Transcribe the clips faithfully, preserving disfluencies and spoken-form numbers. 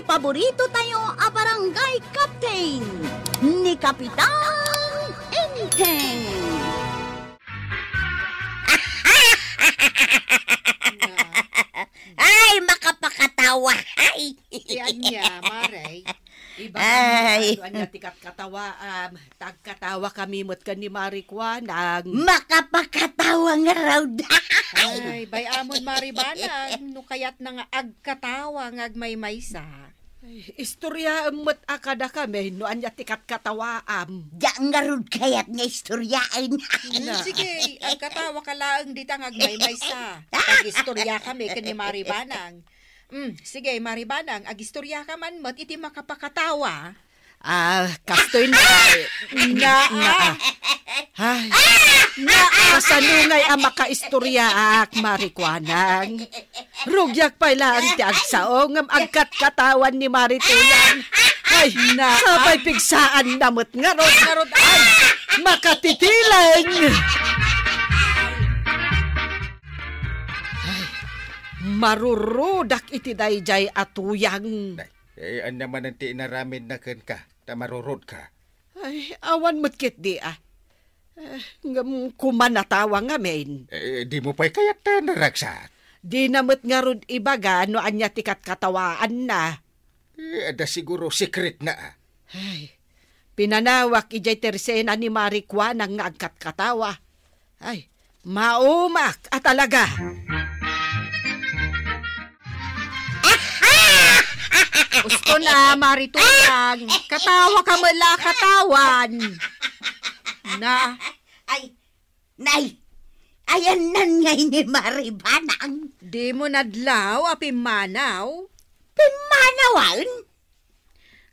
Paborito tayo a barangay captain, ni Kapitan Enteng. Ay, makapakatawa. Ay. Ti ania, Mare? Iba Ay. Ania ti katkatawa, um, tagkatawa kami met ken ni Mare Kuanang. Makapakatawa ngarud. Ay, bay-amon, Mare Banang, no kayatna nga agkatawa nga agmaymaysa. Ay, istoryaem met a kadakami no ania ti katkatawaam. Diak ngarud kayat nga istoryaen. Na. Sige, agkatawaka laeng dita nga agmaymaysa. Agistoryakami ken ni Mare Banang. Mm, sige, Mare Banang, agistoryaka man met iti makapakatawa. Ah, kastoy na. Na, na, ah. Ay, na, ah. Kasano ngay a makaistoryaak, Mare Kuanang? Rugiak pay laeng ti agsao, ngem agkatkatawan ni Mare Tuyang. Ay, na, sapay ah. Pigsaanna met ngarud. Ngarud, ay. Makatitileng. Ay, marurudak iti daydiay a tuyang. Nay, eh, ania manen ti inaramidna kenka, ta marurodka? Ay, awan met ketdi, ah. Eh, ngem kuman a tawa ngamin. Eh, dimo pay kayat ta naragsak? Dina met ngarud ibaga no ania ti katkatawaanna. Eh, adda siguro secretna, ah. Ay, pinanawak idiay tersena ni Mare Kuanang nga agkatkatawa. Ay, maumak a talaga. Usto na, Mare Tuyang. Katawaka met la a katawan. Na. Ay, nay, ayanna ngay ni Mare Banang. Dimo nadlaw a pimmanaw? Pimmanawan?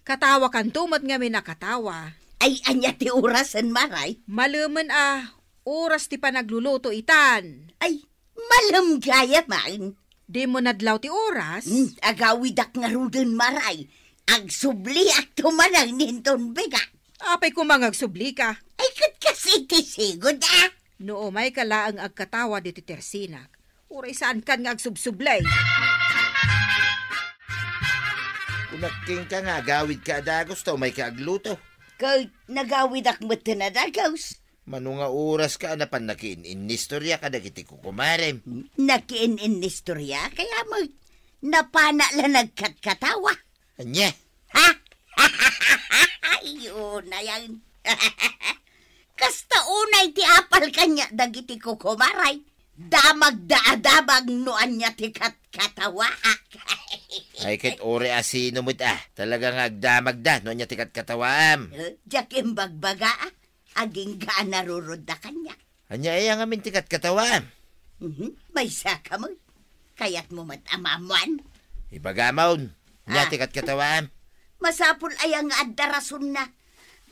Katawakanto met ngamin a katawa. Ay, ania ti orasen, Mare? Malemen a oras ti panagluluto itan. Ay, malem gayam. Dimo nadlaw ti oras? Hmm, agawidak ngaruden, Mare. Agsubliakto manen inton bigat. Apay koma nga agsublika? Ay, ket kas iti sigud, ah. No umayka laeng agkatawa ditoy tersinak, uray saankan nga agsubsublay. Kunak kenka nga agawidka a dagus ta umayka agluto. Ket nagawidak metten a dagus. Mano nga oraska a napan nakiin-innistorya kadagiti kukumarem? Nakiin-innistorya? Kaya mo, napana la nagkatkatawa. Ania? Ha? Ay, unayan. Kasta unay ti apal kaniak dagiti kukumaray. Damagda a damag no ania ti katkatawaak. Ay, ket uray a sino met, ah. Talaga nga agdamagda no ania ti katkatawaam. Eh, diak imbagbaga, ah. Agingga a narurodda kaniak. Ania aya ngamin ti katkatawaam? Mhm, maysaka met. Kayatmo met a maammuan? Ibagamon. Ania Ah. ti katkatawaam? Masapul aya nga adda rasonna?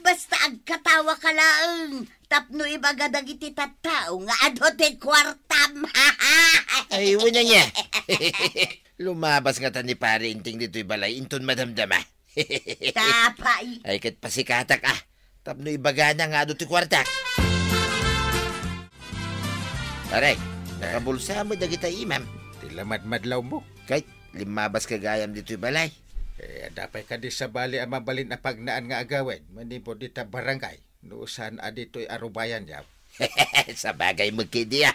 Basta agkatawaka laeng tapno ibaga dagiti tattao nga adu ti kuartam. Ay, wen ania. Lumabas ngata ni Pare Enteng ditoy balay inton madamdama. Tapay. Ay, ket pasikatak, ah. Tapno ibagana nga adu ti kuartak. Pare, nakabulsa met dagita imam. Ti lamadmadlawmo. Kay, limmabaska gayam ditoy balay. Eh, adda pay kadi sabali a mabalin a pagnaan nga agawid manipud dita barangay? No saan a ditoy arubayan, yaw. Sabagay met ketdi, ah.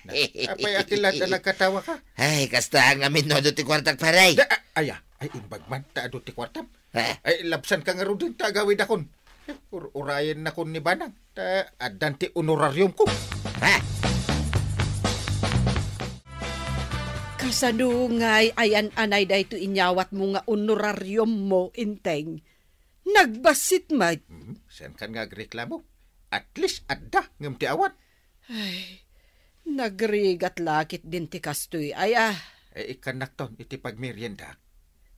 Na, apay a ti laeng a nagkatawaka? Ay, kasta ngamin no adu ti kuartak, pare. Da, a-, aya, ay, imbag man, ta adu ti kuartam. Ha? Ay, labsanka ngaruden ta agawidakon. Ur-, urayennakon ni Banang, ta addan ti honorariumko. Ha? Kasano ngay ayan-anay daytoy inyawatmo nga honorariummo, Enteng? Nagbassit met. Hmm, saankan nga agreklamo? At least adda, ngem ti awan. Ay, nagrigat la ketdin ti kastoy, aya. Eh, ikkannakton iti pagmerienda.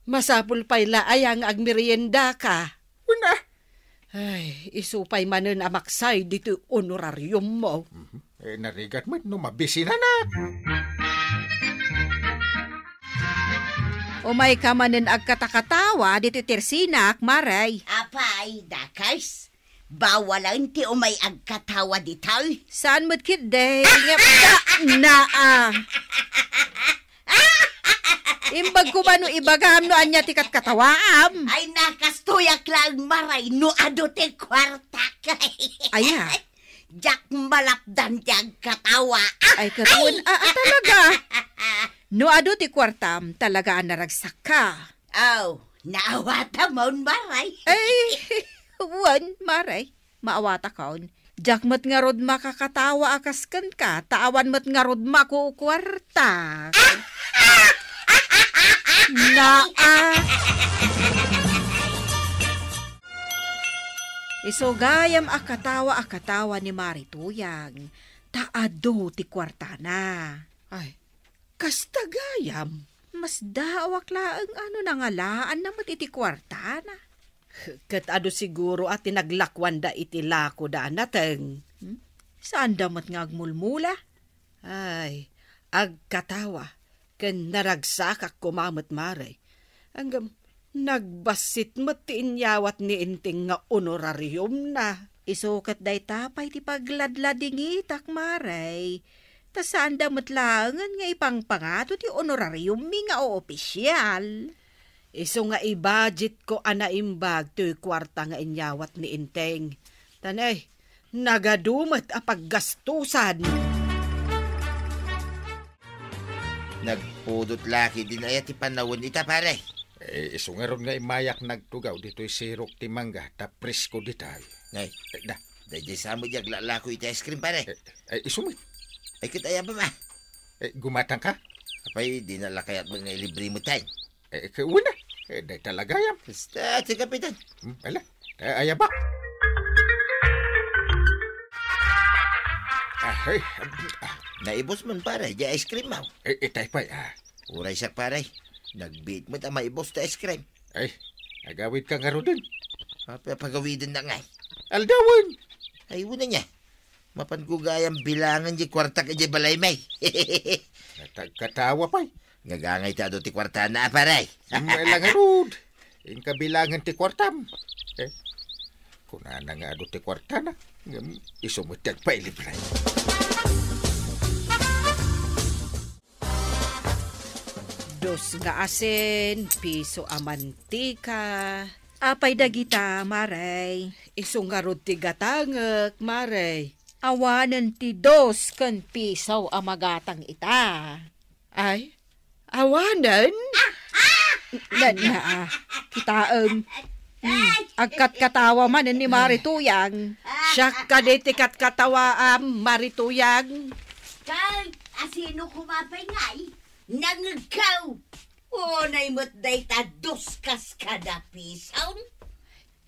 Masapul pay la aya nga agmeriendaka. Una. Ay, isu pay manen a maksay ditoy honorariummo. Mhm. Eh, narigat met no mabisinanak. Umayka manen agkatakatawa ditoy tersinak, Mare. Apay, dakes. Bawalen ti umay agkatawa ditoy. Saan met ketdi? Ngem da, naa. Imbag ko ba no ibagam no ania ti katkatawaam? Ay, nakastoyak laeng, Maray, no adu ti kuartak. Aya? Diak malapdan ti agkatawa. Ay, ket wen, a, a, talaga. No adu ti kuartam, talaga a naragsakka. Aw, naawatam, Maray. Ay, wen, Maray. Maawatakon. Diak met ngarud makakatawa a kas kenka, ta awan met ngarud makukuarta. Naa. Isu gayam a katawa a katawa ni Mari Tuyang, ta adu ti kuartana. Ay, kasta gayam. Masdaawak laeng a no nangalaanna met iti kuartana. Ket adu siguro a ti naglakuanda iti lakoda a nateng. Hmm? Saanda met nga agmulmula? Ay, agkatawa, ken naragsakak koma met, Mare. Ngem, nagbassit met ti inyawat ni Enteng nga honorariumna. Isu ket dayta pay ti pagladladingitak, Mare. Ta saanda met laengen nga ipangpangato ti honorariummi nga oopisial. Isu nga ibudgetko a naimbag toy kuarta nga inyawat ni Enteng. Ta ne, nagadu met a paggastusan. Nagpudot la ketdin aya ti panawen ita, pare? Eh, isu ngarud nga immayak nagtugaw ditoy sirok ti mangga, ta presko ditay. Nay. Eh, da. Daydiay sa met ti aglalako iti ice cream, pare. Eh, eh, isu met. Ay, ket aya ba, ba? Eh, gumatangka? Apay, dina la kayat nga ilibre met tay? Eh, ket wen a. Eh, dayta la gayam. Basta, ti kapitan. Hmm, ala. Eh, aya ba? Ah, eh, ah. Naibus man, pare, di ice cream mo. Eh, itay pay, ah. Uray siak, pare. Nagbiit met a maibus ti ice cream. Ay, agawidka ngaruden. Apa, pagawidenna ngay? Aldawen. Ay, wen a nia. Mapanko gayam bilangen ti kuartak idiay balaymi. Natagkatawa pay. Ngagangay ti adu ti kuartana, a, pare. Maila ngarud. Inka bilangen ti kuartam. Eh, kunana nga adu ti kuartana. Ngem isu met ti agpailibre. Dos nga asin, piso a mantika. Apay dagita, Mare? Isu ngarud ti gatangek, Mare. Awanen ti dos ken piso a magatang ita. Ay, awanen? Na, na, ah, kitaem. Hmm, agkatkatawa manen ni Mari Tuyang. Siak kadi ti katkatawaam, Mari Tuyang. Kay, asino koma pay ngay? Nangegkaw! Unay met dayta dos kas kada pison?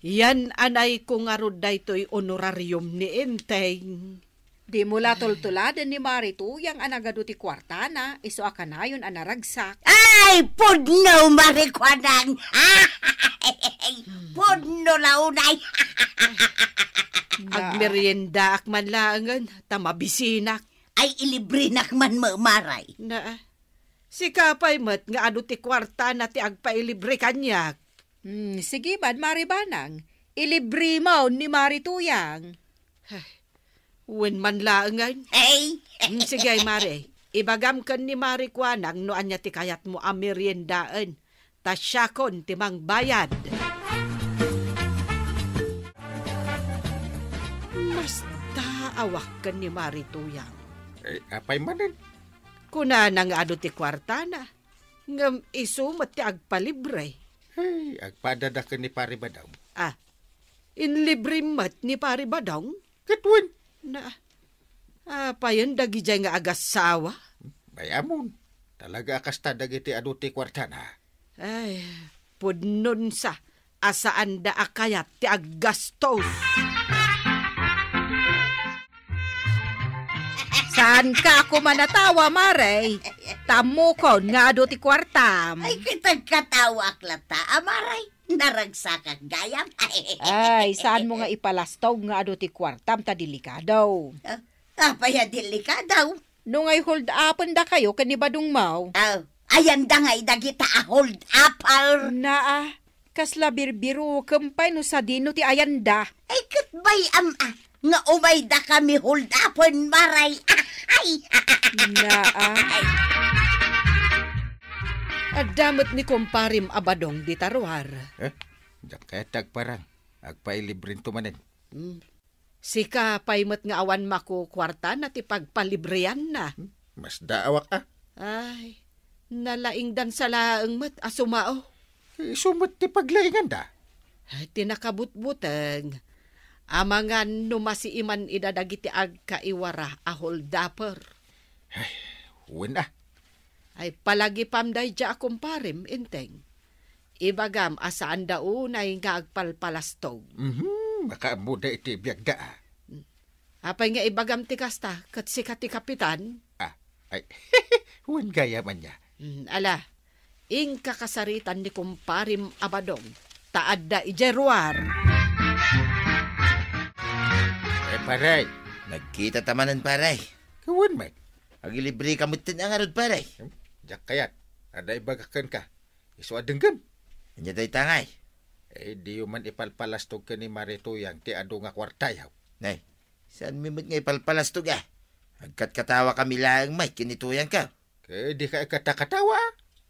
Yan anayko ngarud daytoy honorarium ni Enteng. Dimo la tultuladen ni Mari Tuyang a nagadu ti kuartana, isu a kanayon a naragsak. Ay, pudno, Mari Kuanang! Pudno la unay! Agmeriendaak man laengen, ta mabisinak. Ay, ilibrenak man, Maray. Na, Sika pay met nga adu ti kuartana ti agpailibre kaniak. Hmm, sige man, Mari Banang. Ilibremon ni Mari Tuyang. Ay, wen man laengen. Ay! Hmm, sige ay, Mari. Ibagam ken ni Mari Kuanang no ania ti kayatmo a meriendaen. Ta siakon ti mangbayad. Masdaawak ken ni Mari Tuyang. Eh, apay manen? Kunana nga adu ti kuartana, ngem isu met ti agpalibre. Hey, agpadada ken ni Pari Badong. Ah, inlibre met ni Pari Badong? Ket wen. Na, apayen dagidiay nga agassawa? Bay-amon, talaga a kasta dagiti adu ti kuartana. Ay, pudnonsa a saanda a kayat ti aggastos. Saanka a kumanatawa, Mare? Tammokon nga adu ti kuartam. Ay, kitagkatawaak latta, a, Mare. Naragsakak gayam. Ay, saanmo nga ipalastog nga adu ti kuartam ta delikado. Ah, apay a delikado? No ngay hold-upendakayo ken ni Badong Mau. Ah, ayanda ngay dagita a hold-upper. Naa, kasla birbirokem pay no sadino ti ayanda. Ay, ket bay-am, ah, nga umaydakami hold-upen, Maray. Ay! Naa. Ay. Adda met ni kumparem a Badong dita ruar. Eh, diak kayat ti agparang. Agpailibrento manen. Hmm. Sika pay met nga awan makukuartana ti pagpalibreanna. Hmm, masdaawak a. Ay, nalaingdansa laeng met a sumao. Isu met ti paglainganda. Ay, ti nakabutbuteng, amangan no masiiman ida dagiti agkaiwara a holdaper. Ay, wen a. Ay, palagipam daydiay a kumparem, Enteng. Ibagam a saanda unay nga agpalpalastog. Mhm, makaammoda iti biagda a. Apay nga ibagam ti kasta, ket sika ti kapitan? Ah, ay, wen gayam ania. Mm, ala, inka kasaritan ni kumparem a Badong, ta adda idiay ruar. Eh, pare. Nagkita ta manen, pare. Kawan met. Agilibre ka met ten a ngarud, pare. Hmm, diak kayat. Adda ibagak kenka. Isu a denggem. Ania dayta ngay? Eh, diyo man ipalpalastog ken ni Mare Tuyang ti adu nga kuartayo. Nay, saan mi met nga ipalpalastog a? Agkatkatawa kami laeng met ken ni Tuyang ka. Ket di ka agkatkatawa?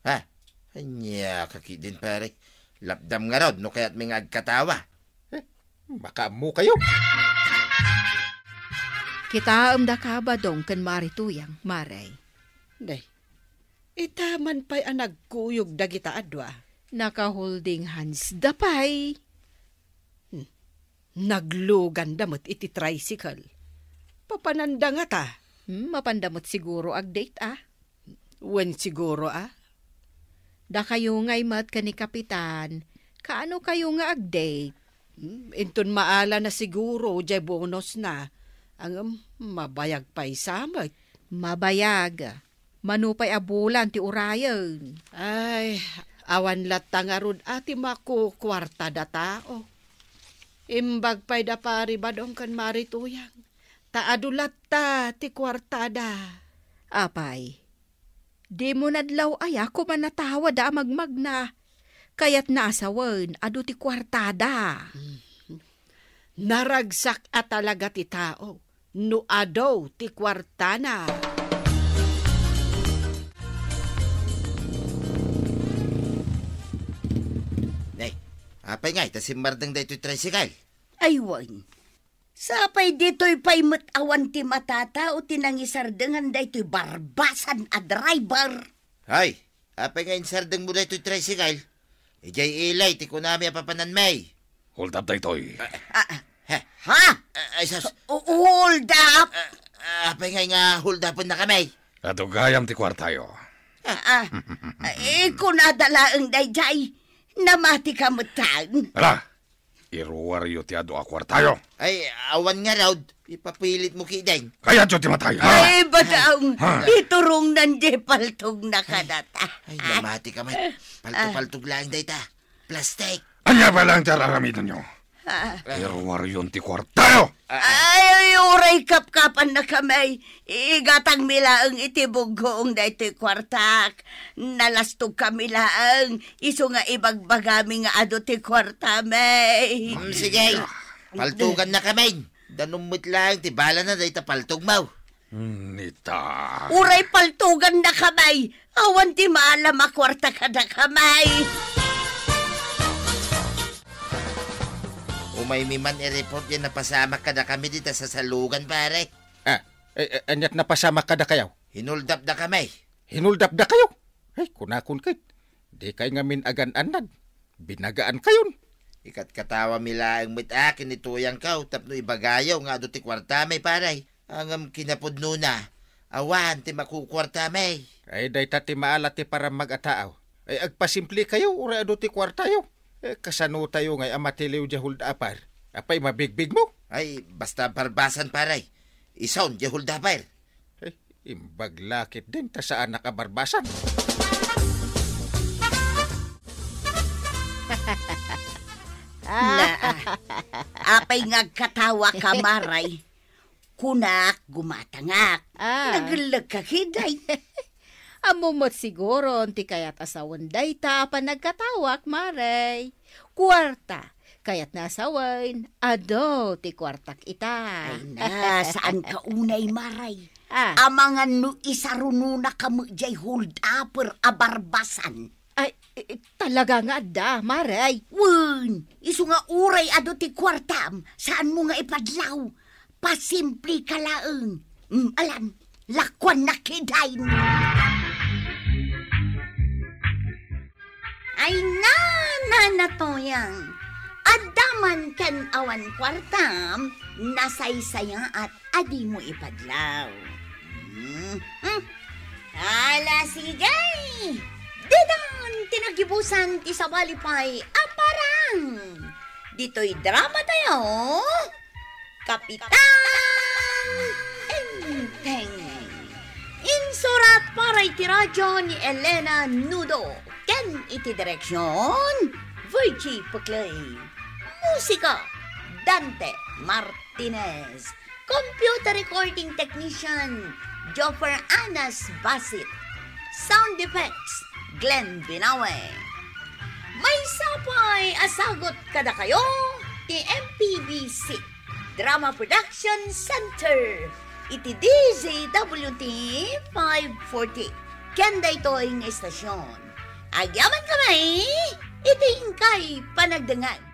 Ha? Ania ka ketdin, pare? Lapdam ngarud no kayat mi nga agkatawa. Eh, makaammo kayo. Kitaem daka Badong ken Mare Tuyang, Mare. Day, ita man pay a nagkuyog dagita a dua. Naka-holding hands da pay. Hmm. Nagluganda met iti tricycle. Papananda ngata? Hmm, mapanda met siguro ag-date a. Wen siguro a. Dakayo ngay met ken ni Kapitan, kaano kayo nga ag-date? Hmm, inton maala na siguro jay bonus na. Ngem, mabayag pay sa met. Mabayag. Mano pay a bulan ti urayen? Ay, awan latta ngarud a ti makukuarta da tao. Imbag pay da Pari Badong ken Mari Tuyang, ta adu latta ti kuartada. Apay, dimo nadlaw aya koma natawada a magmagna? Kayatna a sawen, adu ti kuartada. Hmm. Naragsak a talaga ti tao no adu ti kuartana. Nay, apay ngay ta simmardeng daytoy tricycle? Ay, wen. Sapay ditoy pay met awan ti matatao ti nangisardengan daytoy barbasan a driver. Hay, apay nga insardengmo daytoy tricycle? Idiay ilay ti kunami a papananmi. Hold up daytoy. Ah, ah. Ha? Ha? Ah, ay, sus. U-, hold up? Ah, ah, apay nga nga hold upennakami? Adu gayam ti kuartayo. Ah, ah. Eh, kunada laeng daydiay. Namati ka met tan. Ala, iruaryo ti adu a kuartayo. Ay, awan ngarud. Ipapilitmo ketdin. Kayatyo ti matay, ha? Ay, Badong. Ha? Iturongnan di paltogna kadata. Ay, namati ka met. Palto-paltog laeng dayta. Plastik. Ania pay laeng ti ar-aramidenyo? Ah. Iruaryon ti kuartayo! Ay, uray kapkapannakami. Igatangmi laeng iti buggoong daytoy kuartak. Nalastogkami laeng. Isu nga ibagbagami nga adu ti kuartami. Mm, sige. Paltogannakami. Danum met laeng ti balana dayta paltogmo. Nita. Uray paltogannakami. Awan ti maala a kuarta kadakami. Umaymi man i-report yan napasamak kadakami dita sasalugan, pare. Ah, eh, eh, aniat napasamak kadakayo? Hinuldapdakami. Hinuldapdakayo? Ay, kunakon ket, dikay ngamin agan-annad. Binagaankayon. Ikatkatawami laeng met a ken ni Tuyangko tapno ibagayo nga adu ti kuartami, pare. Ngem kinapudnona, awan ti makukuartami. Ay, dayta ti maala ti parammag a tao. Ay, agpasimplekayo, uray adu ti kuartayo. Eh, kasanotayo ngay a matiliw diay hold-upper? Apay mabigbigmo? Ay, basta barbasan, pare. Isun diay hold-upper. Eh, imbag la ketdin ta saanak a barbasan. Naa, apay nga agkatawaka, Mare? Kunak, gumatangak. Ah. Nagellek ka, kiday. Ammom met siguron ti kayat a sawen dayta a panagkatawak, Mare. Kuarta, kayatna a sawen, adu ti kuartak ita. Ay na, saan ka unay, Mare? Ah. Amangan no isarunonaka met diay hold-upper a barbasan. Ay, eh, talaga nga adda, Mare. Wen, isu nga uray adu ti kuartam, saanmo nga ipadlaw. Pasimpleka laeng. Mm, alan, lakuannak idiay. Ay, na, na, na, Toyang. Adda man ken awan kuartam, nasaysayaat a dimo ipadlaw. Hmm, hmm. Ala, sige. Ditan ti nagibusan ti sabali pay a parang. Ditoy drama tayo, Kapitan Enteng. Insurat para iti radyo ni Elena Nudo. Ken iti direksyon, Virgie Puclay. Musika, Dante Martinez. Computer recording technician, Joffer Anas Basit. Sound effects, Glenn Binawe. Maysa pay a sagut kadakayo ti M P B C Drama Production Center iti D Z W T five forty. Ken daytoy nga istasyon, agyaman kami iti inkay panagdengngeg.